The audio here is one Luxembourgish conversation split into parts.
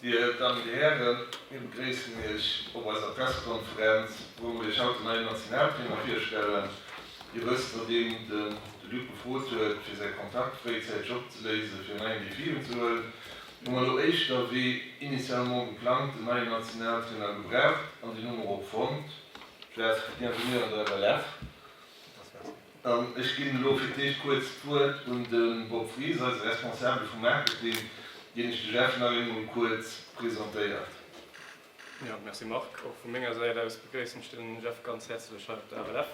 Dir Dammen, Dir Hären, mir begréissen Iech op eiser Pressekonferenz, wou mer Iech haut den neien Nationaltrainer virstellen. Dir wësst, nodeem de Luc gefrot huet, fir säi Kontrakt fréizäiteg opzeléisen, fir en neien Defi unzehuelen, hu mer elo éischter wéi initialement geplangt en neien Nationaltrainer gebraucht an deen hu mer och fonnt. Jeff, bienvenue an der FLF. An ech ginn elo fir d'éischt kuerz d'Wuert un de Bob Fries, eise Responsabele vum Marketing, deen Iech de Jeff nach eemol kuerz presentéiert. Jo, merci Marc. Och vu menger Säit aus begréissen ech den Jeff ganz häerzlech hei op der FLF.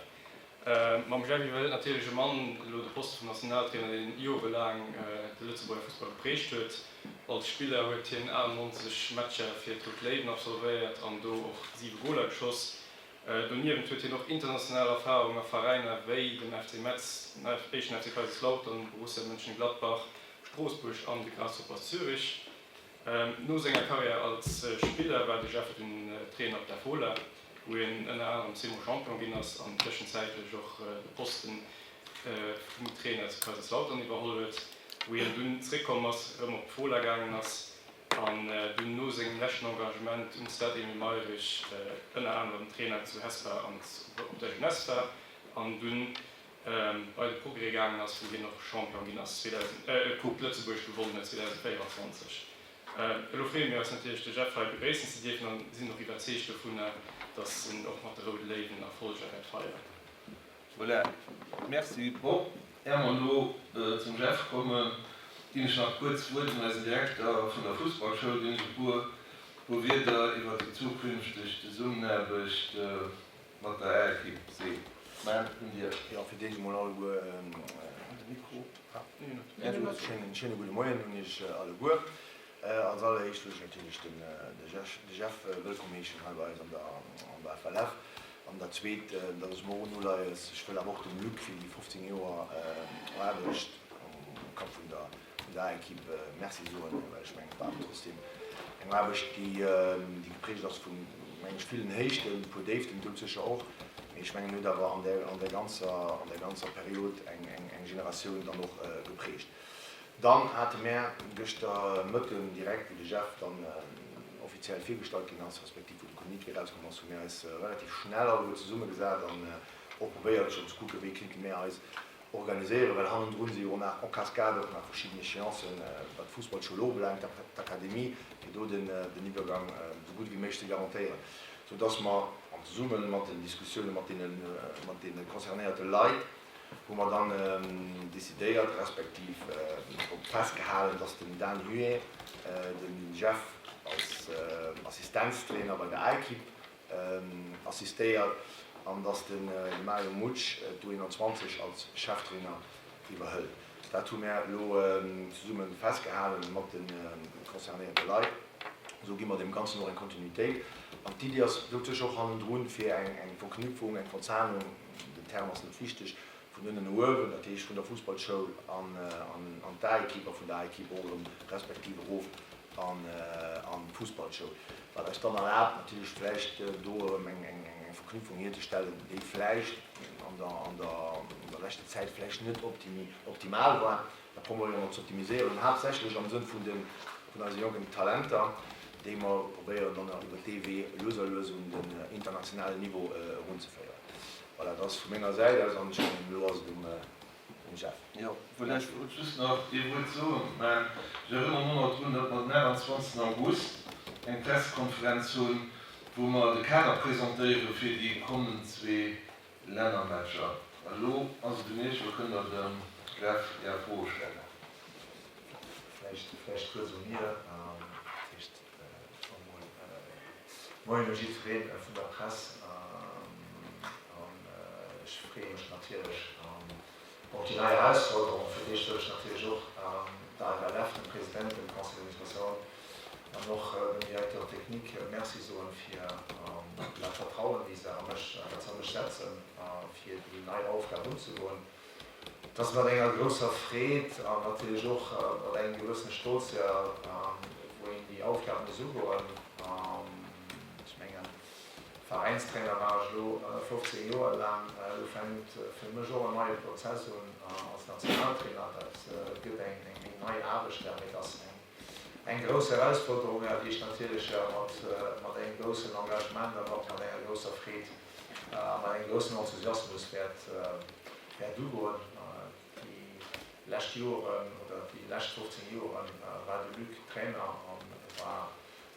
Mam Jeff iwwerhëlt natierlech e Mann elo de Poste vum Nationaltrainer, deen jorelaang de Lëtzebuerger Fussball geprägt huet. Als Spiller huet hien 98 Matcher fir d'Rout Léiwen absolvéiert an do och 7 Goler geschoss. Doniewent huet hien och international Erfarung a Veräiner wéi dem FC Metz, dem éischten FC Kaiserslautern, Borussia Mönchengladbach, Stroossbuerg an de Grasshoppers Zürich. No senger Karriär als Spiller war de Jeff dunn Trainer op der Fola, wou hien ënner anerem zweemol Champion ginn ass an tëschenzäitlech och de Posten vum Trainer zu Kaiserslautern iwwerholl huet, wou hien dunn zréckkomm ass, erëm op d'Fola gaangen ass an dunn no sengem leschten Engagement um Stade Emile Mayrisch ënner anerem Trainer zu Hesper an op der Jeunesse war an dunn bei de Progrès gaangen ass, wou hien och Champion ginn ass, Coupe Lëtzebuerg gewonnen huet 2024. Elo freeë mir eis natierlech de Jeff hei begréissen ze dierfen an sinn och iwwerzeegt dovunner, dass en och mat de Roude Léiwen Erfolger wäert feieren. Voilà, merci Bob. Är mer elo zum Jeff kommen, ginn ech nach kuerz d'Wuert un eisen Direkter vun der Fussballschoul, deen ech e puer puer Wierder iwwert déi zukünfteg Zesummenaarbecht mat der A-Ekipp seet. Mä un Dir. Jo, fir d'éischt emol alleguer de Mikro. En schéine gudde Moien un Iech alleguer. Als alleréischt wëll ech natierlech den Jeff wëllkomm heeschen hei bei eis an der FLF. An dat Zweet, dat ass mer och en Uleies, ech wëll awer och dem Luc fir déi 15 Joer Aarbecht um Kapp vun der A-Ekipp Merci soen, well ech mengen, et war awer trotzdeem eng Aarbecht, déi geprägt ass vu, mengen ech, villen Héichten, e puer Déiften doudsécher och, mee ech mengen, en huet awer an där ganzer Period eng Generatioun dann och geprägt. Dann hate mär gëschter Mëtten direkt, wou de Jeff dann offiziell virgestallt ginn ass, respektiv wou de Communiqué erauskomm ass, hu mär eis relativ schnell alleguer zesummegesat an och probéiert schonn ze kucken, wéi kéinte mär eis organiséieren, well hannendrun si jo och nach en cascade och nach verschidden Échéancen, wat d'Fussballschoul och ubelaangt, d'Akademie, fir do den Iwwergang esou gutt wéi méiglech ze garantéieren, soudass mer an zesumme mat den Diskussioune mat deene concernéierte Leit, hu mer dann decidéiert, respektiv drop festgehalen, dass den Dan Huet den Jeff als Assistenztrainer bei der A-Ekipp assistéiert an dass de Mario Mutsch d'U21 als Cheftrainer iwwerhëlt. Dat hu mär elo zesumme festgehalen mat de concernéierte Leit. Esou gi mer deem Ganzen och eng Kontinuitéit. An d'Iddi ass doduerch och hannendrun, fir eng Verknüpfung, eng Verzahnung, den Term ass net wichteg, vun ënnen no uewen, dat heescht vun der Fussballschoul an d'A-Ekipp a vun der A-Ekipp och erëm respektiv erof an d'Fussballschoul, wat eis dann erlaabt natierlech vläicht do erëm eng Verknüpfung hierzestellen, déi vläicht an der leschter Zäit vläicht net optimal war. Dat probéiere mer ze optimiséieren, haaptsächlech am Sënn vun den, vun eise jonken Talenter, déi mer probéieren dann och iwwert dee Wee lues a lues un den internationalen Niveau erunzeféieren. Voilà, dat ass vu menger Säit aus an ech mengen, elo ass et um Jeff. Jo, voilà, ech wollt just nach ee Wuert soen. Mä ech erënneren och nach drun, datt mer den 28 August eng Pressekonferenz hunn, wou mer de Kader presentéiere fir déi kommend zwee Lännermatcher. Elo ass et un Iech, elo kënnt Der dem Jeff Är Froe stellen. Vläicht, vläicht kuerz u mir. Dat heescht, emol Moien u jiddweree vun der Press. An ech freeë mech natierlech op déi nei Erausforderung. Fir d'éischt wëll ech natierlech och der FLF, dem President, dem Conseil d'administration an och dem Directeur technique Merci soen fir dat Vertrauen, déi se a mech, dat se a mech setzen, fir déi nei Aufgab unzegoen. Et ass mat enger grousser Freed an natierlech och mat engem gewëssene Stolz, wou een déi Aufgab muss ugoen. Ech mengen, Veräinstrainer war ech elo 15 Joer laang. Elo fänkt fir mech och en neie Prozess un als Nationaltrainer. Dat gëtt eng nei Aarbecht, mee et ass eng. Eng grouss Erausforderung, déi ech natierlech mat engem groussen Engagement an och mat enger grousser Freed a mat engem groussen Enthusiasmus wäert ugoen. Déi lescht Joren oder déi lescht 15 Joren war de Luc Trainer an war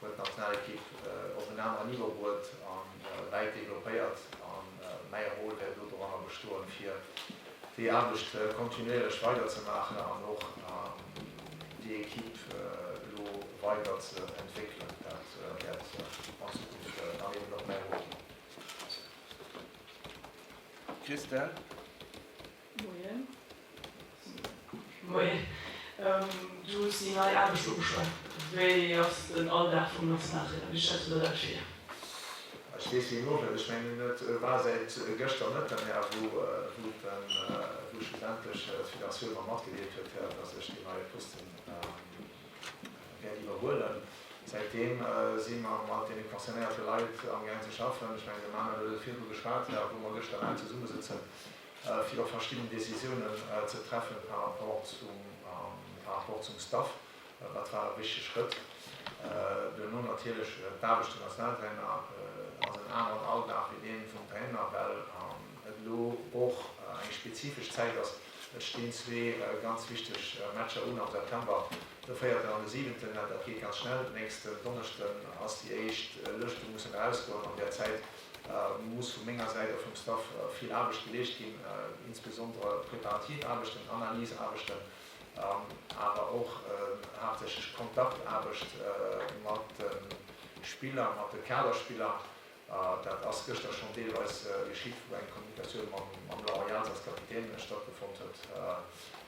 huet d'Nationalekipp op en aneren Niveau bruet a wäit developpéiert. A mäi Rôle wäert elo doranner bestoen, fir déi Aarbecht kontinuierlech weiderzemaachen an och déi Ekipp elo weider ze entwéckelen. Dat wäert an Zukunft dann eben och mäi Rôle ginn. Christelle. Moien. Moien. Du hues déi nei Aarbecht ugeschwat. Wéi ass den Alldag vum Nationaltrainer? Wéi stells du der dat vir? Ech weess wéi en ofleeft. Ech mengen et war säit gëschter Mëtten, ja, wou wou schlussendlech d'Federatioun mer matgedeelt huet, datt ech deen neie Posten wäert iwwerhuelen. Säitdeem si mer mat deene concernéierte Leit amgaang ze schaffen. Ech mengen de Manuel huet et virdru geschwat, wou mer gëschter laang zesummesëtzen. fir och verschidden Décisiounen ze treffen par rapport zum, par rapport zum Staff. Dat war e wichtege Schrëtt. Duerno natierlech d'Aarbecht vum Nationaltrainer ass en aneren Alldag wéi dee vum Trainer, well et elo och eng spezifesch Zäit ass. Et stinn zwee ganz wichteg Matcher un am September, de véierten an de siwenten. Dat geet ganz schnell. Nächsten Donneschden ass déi éischt Lëscht, déi mussen erausgoen. An där Zäit muss vu menger Säit a vum Staff vill Aarbecht geleescht ginn, insbesondere preparativ Aarbechten, Analysaarbechten, awer och haaptsächlech Kontaktaarbecht mat de Spiller, mat de Kaderspiller. Dat ass gëschter schonn deelweis geschitt, wou eng Kommunikatioun mam Laurent Jans als Kapitän stattgefonnt huet,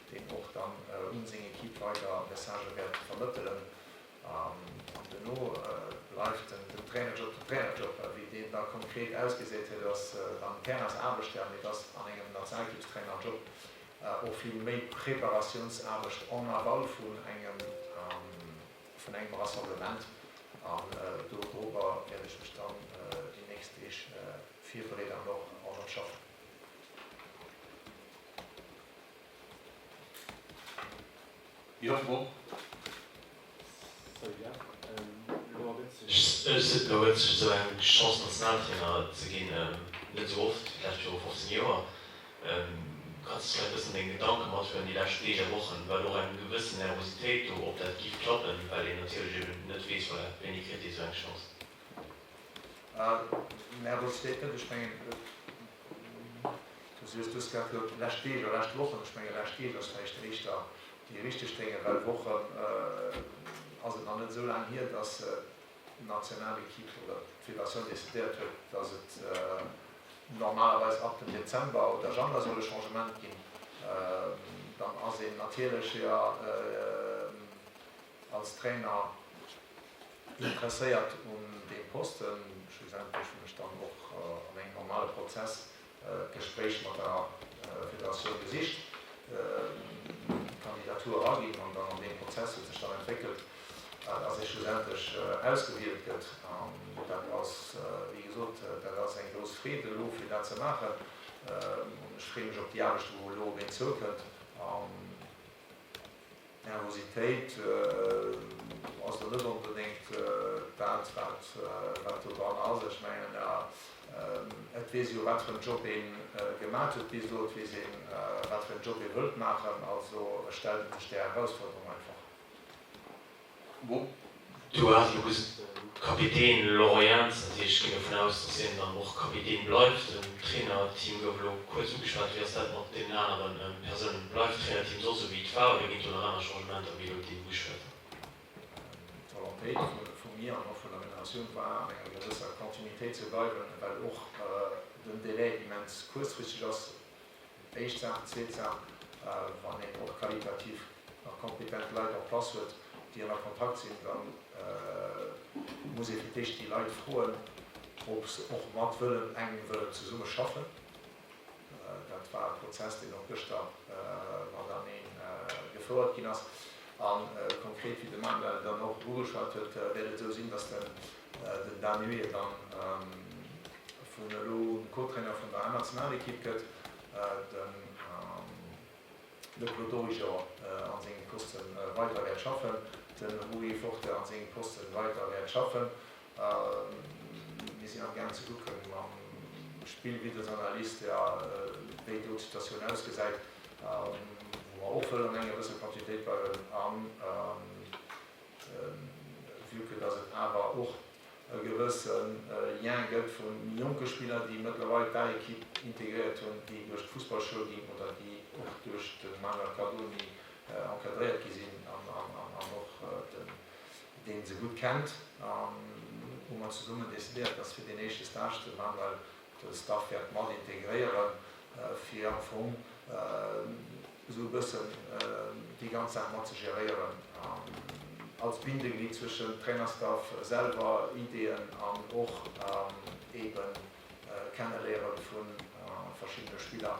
deen och dann un seng Equipe weider Messagë wäert vermëttelen. An duerno bleift den Trainerjob den Trainerjob. Wéi deen da konkret ausgesäit, dat ass dann Terrainsaarbecht, mee et ass an engem Nationalekippstrainerjob och vill méi Preparatiounsaarbecht en aval vun engem vun engem Rassemblement. An dodrober wäert ech mech dann déi nächst Deeg virbereeden an och drop schaffen. Jo, bon. Elo ergëtt sech esou eng Chance Nationaltrainer ze ginn net esou oft, vläicht viru 15 Joer. Kanns de vläicht e bëssen deng Gedanke mathuelen déi lescht Deeg a Wochen? War do och eng gewëssen Nervositéit do, ob dat giff klappen, well een natierlech eben net weess, voilà, wéini kritt ee esou eng Chance? Nervositéit net, ech mengen, du sees, du hues grad gesot lescht Deeg a lescht Wochen, ech menge lescht Deeg ass vläicht éischter déi richteg Dénge, well Wochen ass et nach net esou laang hier, datt d'Nationalequipe oder d'Federatioun decidéiert huet, datt et normalerweis ab dem Dezember oder Januar soll e Changement ginn. Dann ass een natierlech jo als Trainer interesséiert un deem Posten. Schlussendlech hunn ech dann och an engem normale Prozess d'Gespréich mat der Federatioun gesicht, d'Kandidatur eraginn an dann an deem Prozess huet sech dann entwéckelt, dass ee schlussendlech ausgewielt gëtt. An dat ass, wéi gesot, dat ass eng grouss Freed elo fir dat ze maachen. An ech freeë mech op déi Aarbecht, wou elo op een zoukënnt. Nervositéit ass elo net onbedéngt dat, wat do dran ass. Ech mengen, et weess ee jo, wat fir en Job ee gemat huet bis elo. Et weess een, wat fir en Job ee wëllt maachen. Also stellt ee sech där Erausfuerderung einfach. Bon. Du has elo gesot, Kapitän Laurent Jans, dat heescht, ech ginn dovun aus, datt hien dann och Kapitän bleift. D'Trainerteam gouf elo kuerz ugeschwat. Wéi ass dat mat deenen anere Persounen? Bleift d'Trainerteam soss esou wéi et war oder ginn do nach aner Changementer wéi elo déi ugeschwat? D'Volontéit vu mir an och vun der Federatioun war, an enger gewësser Kontinuitéit ze bleiwen, well och den Délai immens kuerzfristeg ass. Éischt Saach. Zweet Saach, wann een och qualitativ nach kompetent Leit en place huet, déi ënner Kontrakt sinn, da muss ee fir d'éischt déi Leit froen, ob se och mat wëllen, engem wëllen zesumme schaffen. Dat war e Prozess, deen och gëschter matenee gefouert ginn ass. A konkret, wéi de Manuel dann och ugeschwat huet, wäert et esou sinn, dass den Dan Huet dann vun elo un Co-Trainer vun der A-Nationalekipp gëtt, den de Claude Origer an sengem Poste weider wäert schaffen. de Rui Forte an sengem Posten weider wäert schaffen. Mir sinn amgaang ze kucken mam Spillvideosanalyst, wéi do d'Situatioun ausgesäit, wou mer och wëllen an enger gewësser Kontinuitéit bleiwen. A vue que dass et awer och e gewësse Lien gëtt vu jonke Spiller, déi mëttlerweil d'A-Ekipp integréiert hunn, déi duerch d'Fussballschoul ginn oder déi och duerch de Manuel Cardoni encadréiert gi sinn an och den deen se gutt kennt, hu mer zesummen decidéiert, dass fir deen éischte Stage de Manuel de Staff wäert mat integréieren, fir am Fong esou e bëssen déi ganz Saach mat ze geréieren, als Bindeglied zwëschen Trainerstaff selwer, Ideeën an och eeben Kenneléiere vu verschiddene Spiller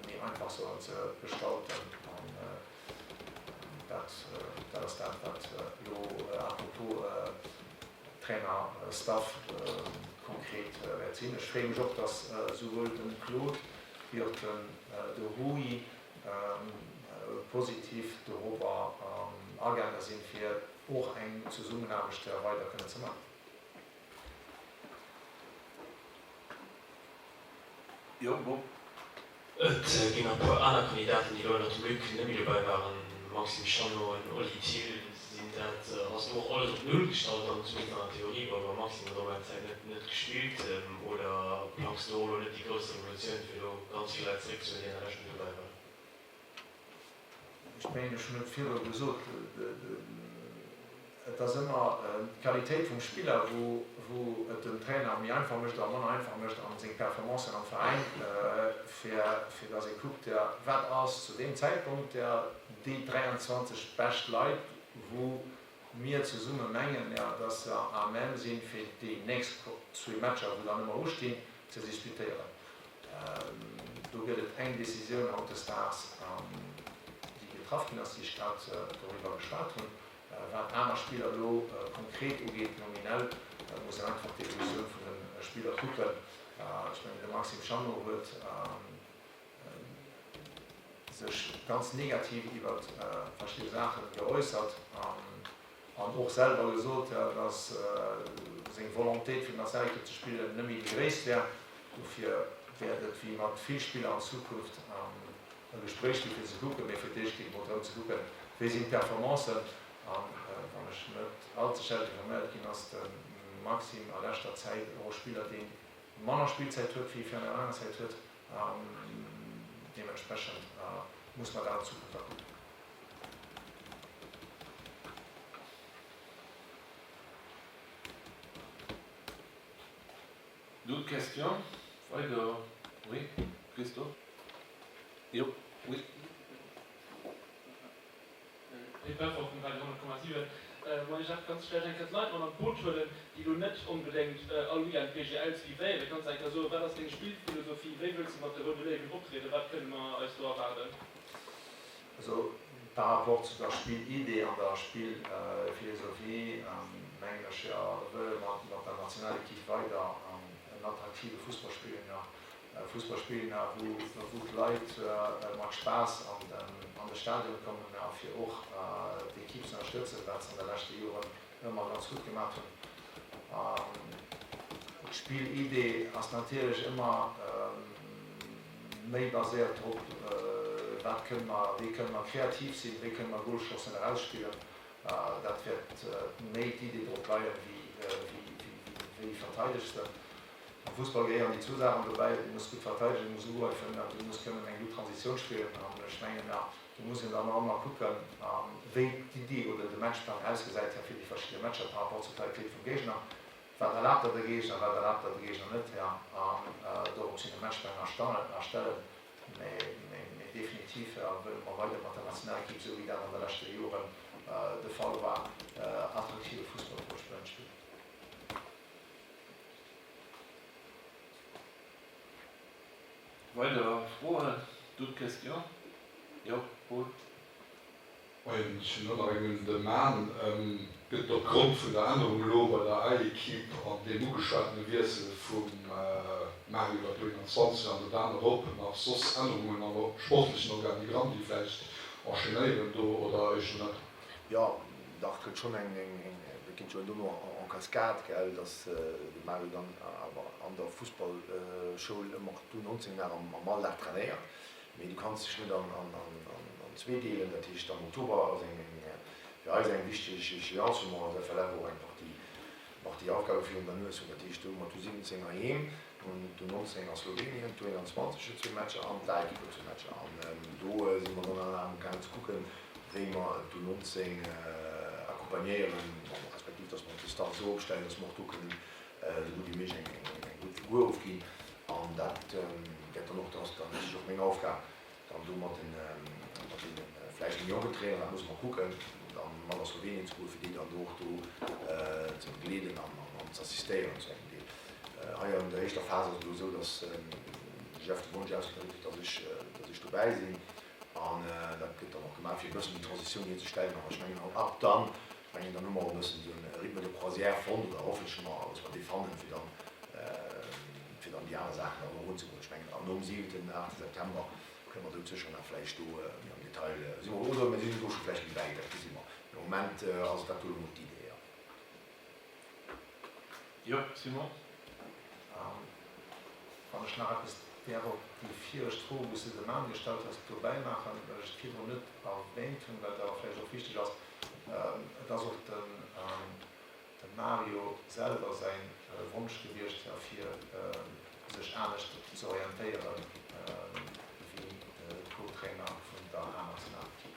méi einfach sollen ze gestalten. An dat ass dat, wat elo à propos Trainer Staff konkret wäert sinn. Ech freeë mech och, dass souwuel de Claude wéi och de Rui positiv dorobber agaange sinn, fir och eng Zesummenaarbecht weider kënnen ze maachen. Jo, Bob. Et ginn nach e puer aner Kandidaten, déi elo ënnert dem Luc net méi dobäi waren, Maxime Chanot an Oli Thill. Sinn dat, ass do och alles op Null gestallt dann, zumindest an der Theorie? Bon, beim Maxime huet och laang Zäit net net gespillt. Oder plangs du och elo net déi grouss Revolutioun, fir elo ganz vill Leit zeréckzehuelen, déi an der Lescht net dobäi waren? Ech mengen, ech hunn et virdru gesot, et ass ëmmer d'Qualitéit vum Spiller, wou et dem Trainer méi einfach mécht oder manner einfach mécht a seng Performancen am Veräin, fir datt ee kuckt, wat ass zu deem Zäitpunkt déi 23 bescht Leit, wou mir zesumme mengen, datt se à même sinn, fir déi nächst zwee Matcher, wou dann ëmmer ustinn, ze disputéieren. Do gëtt et eng Decisioun hautdesdaags, déi getraff ginn ass, déi ech grad doriwwer geschwat hunn. Wat aner Spiller elo konkret ugeet, nominell, muss een einfach d'Evolutioun vun de Spiller kucken. Ech mengen, de Maxime Chanot huet sech ganz negativ iwwer verschidde Saache geäussert. An och selwer gesot, datt seng Volontéit fir Nationalekipp ze spillen net méi déi gréisst wär. Dofir wäert et wéi mat vill Spiller an Zukunft e Gespréich gi fir ze kucken, mee fir d'éischt geet et mol drëm ze kucken, wéi sinn d'Performancen. A wann ech net all ze schlecht informéiert ginn, ass de Maxime a leschter Zäit och e Spiller, dee manner Spillzäit huet wéi e virun enger laanger Zäit huet. Deementsprechend muss mer dat an Zukunft da kucken. D'autres questions? Weider? Oui, Christophe? Jo, oui. Pit Beffort vum Radio 10,7. Moien Jeff, kanns du vläicht eng Kéier d'Leit mat an d'Boot huelen, déi elo net onbedéngt all Weekend BGL suivéieren? Kanns du eng Kéier soen, wat ass deng Spillphilosophie, wéi wëlls du mat de Roude Léiwen optrieden, wat kënne mer eis do erwaarden? Also par rapport zu der Spillidee an der Spillphilosophie mengen ech jo, wëlle mer mat der Nationalequipe weider en attraktive Fussball spillen, e Fussball spillen, wou d'Leit mat Spaass an de Stadion kommen a fir och d'Equipe ze ënnerstëtzen, wat se an de leschte Joren ëmmer ganz gutt gemaach hunn. D'Spillidee ass natierlech ëmmer méi baséiert drop, wat kënne mer, wéi kënne mer kreativ sinn, wéi kënne mer Golchancen erausspillen. Dat wäert méi d'Idee drop leien, wéi wéi verteidegs de. Am Fussball gehéieren déi zwou Saachen dobäi, du muss gutt verteidegen, du muss ugräifen an du muss kënnen eng gutt Transitioun spillen. An ech mengen, do muss een dann och ëmmer kucken, wéi d'Idee oder de Matchplang ausgesäit fir déi verschidde Matcher par rapport zur Qualitéit vum Géigner. Wat erlaabt der de Géigner, wat erlaabt der de Géigner net, an dorops hin e Matchplang erstellen. Mee definitiv wëlle mer weider mat der Nationalekipp, esou wéi dat an de leschte Joren de Fall war, attraktive Fussball op Ueschpeleng spillen. Weider Froen? D'autres questions? Jo, Paul. Moien, ech hunn och nach eng un de Man. Gëtt et opgrond vun der Ännerung elo bei der A-Equipe an deem ugeschwatene Wiessel vum Mario iwwer d'U21 an dat anert op nach soss Ännerungen am sportlechen Organigramm, déi vläicht enchaînéieren do oder éischter net? Jo. Dach, et gëtt schonn eng, dat geet jo dono en cascade, gell, datt de Mario dann awer an der Fussballschoul ëmmer d'U19 nach am Alldag trainéiert. Mee du kanns dech net an zweedeelen. Dat heescht, am Oktober ass eng, fir eis eng wichteg Échéance, wou mer als FLF och eng Partie, Partie Aufgabe virun der Nues hunn. Dat heescht, do hu mer d'U17 heiheem, d'U19 a Slowenien, d'U21 huet zwee Matcher an d'A-Ekipp huet zwee Matcher. An do si mer dann awer amgaangen ze kucken, wéi mer d'U19 accompagnéieren, respektiv datt mer de Staff esou opstellen, datt mer och do kënnen esou gutt wéi méiglech eng gutt Figur ofginn. An dat wäert dann och, dat ass dann natierlech och meng Aufgab, dann do mat den, mat deene vläicht méi jonken Traineren, dat musse mer kucken, dann mat a Slowenien ze goen, fir déi dann do och do ze begleeden an an ze assistéieren zu engem Deel. Hei an der éischter Phas ass et elo esou, dass de Jeff de Wonsch ausgedréckt huet, dass ech, dass ech dobäi sinn. An dat gëtt dann och gemaach, fir e bëssen déi Transitioun hierzestellen. An ech mengen, ab dann, ech mengen, dann hu mer och e bëssen esou e Rythme de croisière fonnt, oder hoffentlech hu mer, dass mer dee fannen, fir dann, fir dann déi aner Saachen dann och unzegoen. Ech mengen, an nom siwenten, aachte September kënne mer douzécher nach vläicht do méi am Detail si mer, oder mir sinn do scho vläicht méi wäit, dat gesi mer. Mee am Moment ass et dat do elo mol d'Idee, jo. Jo, Simon? Wann ech nach eppes däerf op déi viregt Fro, wou s de dem Anne gestallt hues, dobäi maachen, well ech et virdrun net erwähnt hunn, wat awer vläicht och wichteg ass, Et ass och dem Mario selwer säi Wonsch gewiescht, fir sech anescht ze orientéieren wéi Co-Trainer vun der A-Nationalekipp.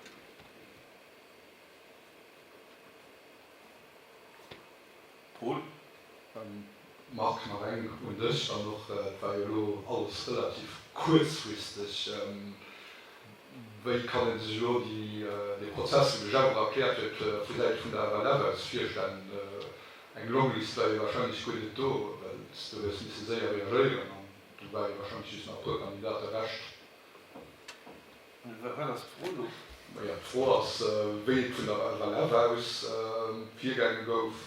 Paul. Marc, nach eng un dech dann och. Et war jo elo alles relativ kuerzfristeg. Wéi kann ee sech elo dee Prozess, wou de Jeff och erkläert huet, vu Säite vun der FLF aus virstellen? Eng Longlist war jo warscheinlech guer net do, well s du hues misse séier reagéieren an do ware jo warscheinlech just nach e puer Kandidate Rescht. Wat ass d'Fro elo? Maja, d'Fro ass, wéi et vun der FLF aus virgaange gouf,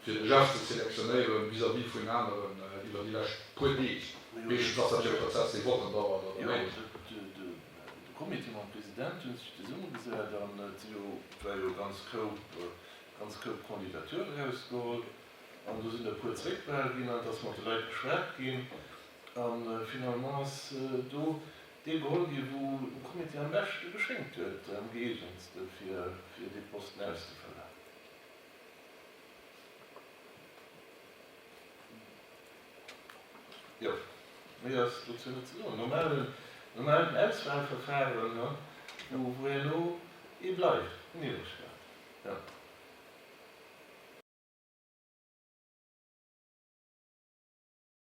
fir de Jeff ze selektionéieren vis-à-vis vun aneren iwwer déi lescht puer Deeg. Meeschtens ass dat jo e Prozess, dee Wochen dauert oder Méint. Jo, de Comité mam President hunn sech zesummegesat an et si jo, et war jo e ganz Koup, ganz Koup Candidature erausgeholl an do sinn der e puer zeréckbehal ginn an et ass mat de Leit geschwat ginn a finalement ass do dee geholl ginn, wou dem Comité am beschte geschéngt huet, am gëeegentste fir dee Posten auszefëllen. Jo, méi ass dozou net ze soen. Normalen, normalen Auswahlverfahren, wou herno ee bleift, en iwwreg bleift. Jo.